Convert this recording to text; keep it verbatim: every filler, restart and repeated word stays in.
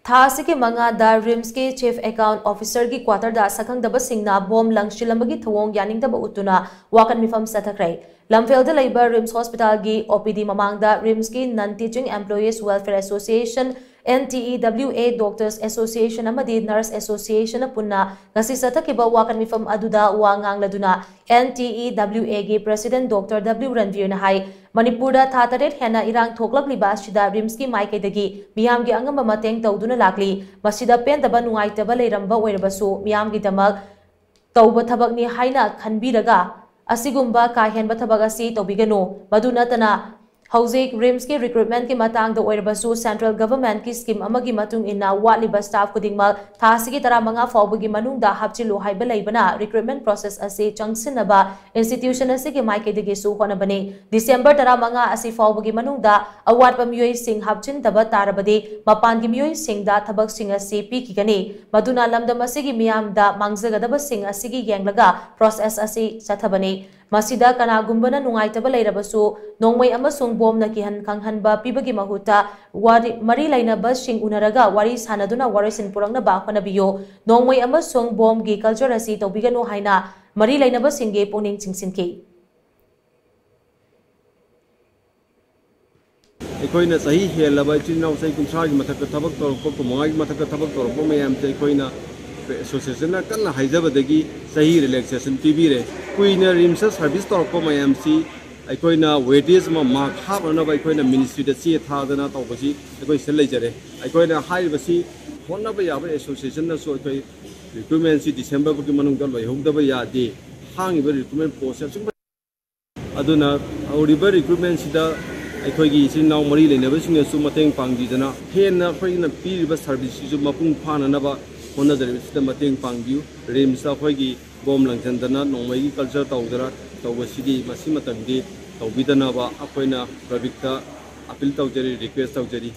ꯊꯥ ꯑꯁꯤꯒꯤ ꯃꯉꯥꯗ ꯔꯤꯝꯁꯀꯤ ꯆꯤꯐ ꯑꯦꯀꯥꯎꯟ ꯑꯣꯐꯤꯁꯔꯒꯤ ꯀ꯭ꯋꯥꯇꯔꯗ ꯁꯛꯈꯪꯗꯕꯁꯤꯡꯅ ꯕꯣꯝ ꯂꯪꯁꯤꯜꯂꯝꯕꯒꯤ ꯊꯧꯑꯣꯡ ꯌꯥꯅꯤꯡꯗꯕ ꯎꯠꯇꯨꯅ ꯋꯥꯀꯠ ꯃꯤꯐꯝ ꯆꯠꯊꯈ꯭ꯔꯦ꯫ ꯂꯝꯐꯦꯜꯗ ꯂꯩꯕ ꯔꯤꯝꯁ ꯍꯣꯁꯄꯤꯇꯥꯜꯒꯤ ꯑꯣ ꯄꯤ ꯗꯤ ꯃꯃꯥꯡꯗ ꯔꯤꯝꯁꯀꯤ non teaching employees welfare association, N T E W A, doctors association ꯑꯃꯗꯤ ꯅꯔꯁ ꯑꯦꯁꯣꯁꯤꯌꯦꯁꯟꯅ ꯄꯨꯟꯅ ꯉꯁꯤ ꯆꯠꯊꯈꯤꯕ ꯋꯥꯀꯠ ꯃꯤꯐꯝ ꯑꯗꯨꯗ ꯋꯥ ꯉꯥꯡꯂꯗꯨꯅ ꯑꯦꯟ ꯇꯤ ꯏ ꯗꯕ꯭ꯂꯤꯎ ꯑꯦꯒꯤ ꯄ꯭ꯔꯁꯤꯗꯦꯟ ꯗꯣꯛꯇꯔ ꯗꯕ꯭ꯂꯤꯎ ꯔꯟꯕꯤꯔꯅ ꯍꯥꯏ, ꯃꯅꯤꯄꯨꯔꯗ ꯊꯥ ꯇꯔꯦꯠ ꯍꯦꯟꯅ ꯏꯔꯥꯡ ꯊꯣꯛꯂꯛꯂꯤꯕ ꯑꯁꯤꯗ ꯔꯤꯝꯁꯀꯤ ꯃꯥꯏꯀꯩꯗꯒꯤ ꯃꯤꯌꯥꯝꯒꯤ ꯑꯉꯝꯕ ꯃꯇꯦꯡ ꯇꯧꯗꯨꯅ ꯂꯥꯛꯂꯤ꯫ ꯃꯁꯤꯗ ꯄꯦꯟꯗꯕ ꯅꯨꯡꯉꯥꯏꯇꯕ ꯂꯩꯔꯝꯕ ꯑꯣꯏꯔꯕꯁꯨ ꯃꯤꯌꯥꯝꯒꯤꯗꯃꯛ ꯇꯧꯕ ꯊꯕꯛꯅꯤ ꯍꯥꯏꯅ ꯈꯟꯕꯤꯔꯒ ꯑꯁꯤꯒꯨꯝꯕ ꯀꯥ ꯍꯦꯟꯕ ꯊꯕꯛ ꯑꯁꯤ ꯇꯧꯕꯤꯒꯅꯨ꯫ ꯃꯗꯨ ꯅꯠꯇꯅ ꯍꯧꯖꯤꯛ ꯔꯤꯝꯁꯀꯤ ꯔꯤꯀ꯭ꯔꯨꯠꯃꯦꯟꯠꯀꯤ ꯃꯇꯥꯡꯗ ꯑꯣꯏꯔꯕꯁꯨ ꯁꯦꯟꯇ꯭ꯔꯦꯜ ꯒꯚꯔꯟꯃꯦꯟꯠꯀꯤ ꯁ꯭ꯀꯤꯝ ꯑꯃꯒꯤ ꯃꯇꯨꯡ ꯏꯟꯅ ꯋꯥꯠꯂꯤꯕ ꯁ꯭ꯇꯥꯐ ꯈꯨꯗꯤꯡꯃꯛ ꯊꯥ ꯑꯁꯤꯒꯤ ꯇꯔꯥꯃꯉꯥ ꯐꯥꯎꯕꯒꯤ ꯃꯅꯨꯡꯗ ꯍꯥꯞꯆꯤꯜꯂꯨ ꯍꯥꯏꯕ ꯂꯩꯕꯅ ꯔꯤꯀ꯭ꯔꯨꯠꯃꯦꯟꯠ ꯄ꯭ꯔꯣꯁꯦꯁ ꯑꯁꯤ ꯆꯪꯁꯤꯟꯅꯕ ꯏꯟꯁꯇꯤꯇ꯭ꯌꯨꯁꯟ ꯑꯁꯤꯒꯤ ꯃꯥꯏꯀꯩꯗꯒꯤꯁꯨ ꯍꯣꯠꯅꯕꯅꯤ꯫ ꯗꯤꯁꯦꯝꯕꯔ ꯇꯔꯥꯃꯉꯥ ꯑꯁꯤ ꯐꯥꯎꯕꯒꯤ ꯃꯅꯨꯡꯗ ꯑꯋꯥꯠꯄ ꯃꯤꯑꯣꯏꯁꯤꯡ ꯍꯥꯞꯆꯤꯟꯗꯕ ꯇꯥꯔꯕꯗꯤ ꯃꯄꯥꯟꯒꯤ ꯃꯤꯑꯣꯏꯁꯤꯡꯗ ꯊꯕꯛꯁꯤꯡ ꯑꯁꯤ ꯄꯤꯈꯤꯒꯅꯤ꯫ ꯃꯗꯨꯅ ꯂꯝꯗꯝ ꯑꯁꯤꯒꯤ ꯃꯤꯌꯥꯝꯗ ꯃꯥꯡꯖꯒꯗꯕꯁꯤꯡ ꯑꯁꯤꯒꯤ ꯌꯦꯡꯂꯒ ꯄ꯭ꯔꯣꯁꯦꯁ ꯑꯁꯤ ꯆꯠꯊꯕꯅꯤ꯫ ꯃꯁꯤꯗ ꯀꯅꯥꯒꯨꯝꯕꯅ ꯅꯨꯡꯉꯥꯏꯇꯕ ꯂꯩꯔꯕꯁꯨ ꯅꯣꯡꯃꯩ ꯑꯃꯁꯨꯡ ꯕꯣꯝꯅ ꯀꯤꯍꯟ ꯈꯪꯍꯟꯕ ꯄꯤꯕꯒꯤ ꯃꯍꯨꯠꯇ ꯋꯥꯔꯤ-, ꯃꯔꯤ ꯂꯩꯅꯕꯁꯤꯡ ꯎꯅꯔꯒ ꯋꯥꯔꯤ ꯁꯥꯅꯗꯨꯅ ꯋꯥꯔꯣꯏꯁꯤꯟ ꯄꯨꯔꯛꯅꯕ ꯍꯣꯠꯅꯕꯤꯌꯨ꯫ ꯅꯣꯡꯃꯩ ꯑꯃꯁꯨꯡ ꯕꯣꯝꯒꯤ ꯀꯜꯆꯔ ꯑꯁꯤ ꯇꯧꯕꯤꯒꯅꯨ ꯍꯥꯏꯅ ꯃꯔꯤ ꯂꯩꯅꯕꯁꯤꯡꯒꯤ ꯄꯨꯛꯅꯤꯡ ꯆꯤꯡꯁꯤꯟꯈꯤ꯫ ꯑꯩꯈꯣꯏꯅ ꯆꯍꯤ ꯍꯦꯜꯂꯕ ꯏꯆꯤꯜ ꯏꯅꯥꯎ ꯆꯍꯤ ꯀꯨꯟꯊ꯭ꯔꯥꯒꯤ ꯃꯊꯛꯇ ꯊꯕꯛ ꯇꯧꯔꯛꯄ, ꯀꯨꯟꯃꯉꯥꯒꯤ ꯃꯊꯛꯇ ꯊꯕꯛ ꯇꯧꯔꯛꯄ ꯃꯌꯥꯝꯁꯦ ꯑꯩꯈꯣꯏꯅ ꯑꯦꯁꯣꯁꯤꯌꯦꯁꯟꯅ ꯀꯟꯅ ꯍꯥꯏꯖꯕꯗꯒꯤ ꯆꯍꯤ ꯔꯤꯂꯦꯛꯁꯦꯁꯟ ꯄꯤꯕꯤꯔꯦ꯫ ꯀꯨꯏꯅ ꯔꯤꯝꯁꯇ ꯁꯥꯔꯚꯤꯁ ꯇꯧꯔꯛꯄ ꯃꯌꯥꯝꯁꯤ ꯑꯩꯈꯣꯏꯅ ꯋꯦꯇꯦꯖ ꯑꯃ ꯃꯥꯔꯛ ꯍꯥꯞꯅꯅꯕ ꯑꯩꯈꯣꯏꯅ ꯃꯤꯅꯤꯁꯇ꯭ꯔꯤꯗ ꯆꯦ ꯊꯥꯗꯅ ꯇꯧꯕꯁꯤ ꯑꯩꯈꯣꯏ ꯁꯤꯗ ꯂꯩꯖꯔꯦ꯫ ꯑꯩꯈꯣꯏꯅ ꯍꯥꯏꯔꯤꯕꯁꯤ ꯍꯣꯠꯅꯕ ꯌꯥꯕ ꯑꯦꯁꯣꯁꯤꯌꯦꯁꯟꯅꯁꯨ ꯑꯩꯈꯣꯏ ꯔꯤꯀ꯭ꯔꯨꯠꯃꯦꯟꯁꯤ ꯗꯤꯁꯦꯝꯕꯔ ꯐꯥꯎꯒꯤ ꯃꯅꯨꯡꯗ ꯂꯣꯏꯍꯧꯗꯕ ꯌꯥꯗꯦ꯫ ꯍꯥꯡꯉꯤꯕ ꯔꯤꯀ꯭ꯔꯨꯠꯃꯦꯟ ꯄꯣꯁꯁꯦ ꯑꯁꯨꯛ ꯑꯗꯨꯅ ꯍꯧꯔꯤꯕ ꯔꯤꯀ꯭ꯔꯨꯠꯃꯦꯟꯁꯤꯗ ꯑꯩꯈꯣꯏꯒꯤ ꯏꯆꯤꯜ ꯏꯅꯥꯎ ꯃꯔꯤ ꯂꯩꯅꯕꯁꯤꯡꯅꯁꯨ ꯃꯇꯦꯡ ꯄꯥꯡꯕꯤꯗꯅ ꯍꯦꯟꯅ ꯑꯩꯈꯣꯏꯅ ꯄꯤꯔꯤꯕ ꯁꯥꯔꯚꯤꯁꯁꯤꯁꯨ ꯃꯄꯨꯡ ꯐꯥꯅꯅꯕ ꯍꯣꯠꯅꯖꯔꯤꯕꯁꯤꯗ ꯃꯇꯦꯡ ꯄꯥꯡꯕꯤꯌꯨ꯫ ꯔꯤꯝꯁꯇ ꯑꯩꯈꯣꯏꯒꯤ ꯕꯣꯝ ꯂꯪꯁꯤꯟꯗꯅ ꯅꯣꯡꯃꯩꯒꯤ ꯀꯜꯆꯔ ꯇꯧꯗꯅ ꯇꯧꯕꯁꯤꯗꯤ ꯃꯁꯤꯃꯇꯪꯗꯤ ꯇꯧꯕꯤꯗꯅꯕ ꯑꯩꯈꯣꯏꯅ ꯄꯕ꯭ꯂꯤꯛꯇ ꯑꯄꯤꯜ ꯇꯧꯖꯔꯤ, ꯔꯤꯀ꯭ꯋꯦꯁ ꯇꯧꯖꯔꯤ꯫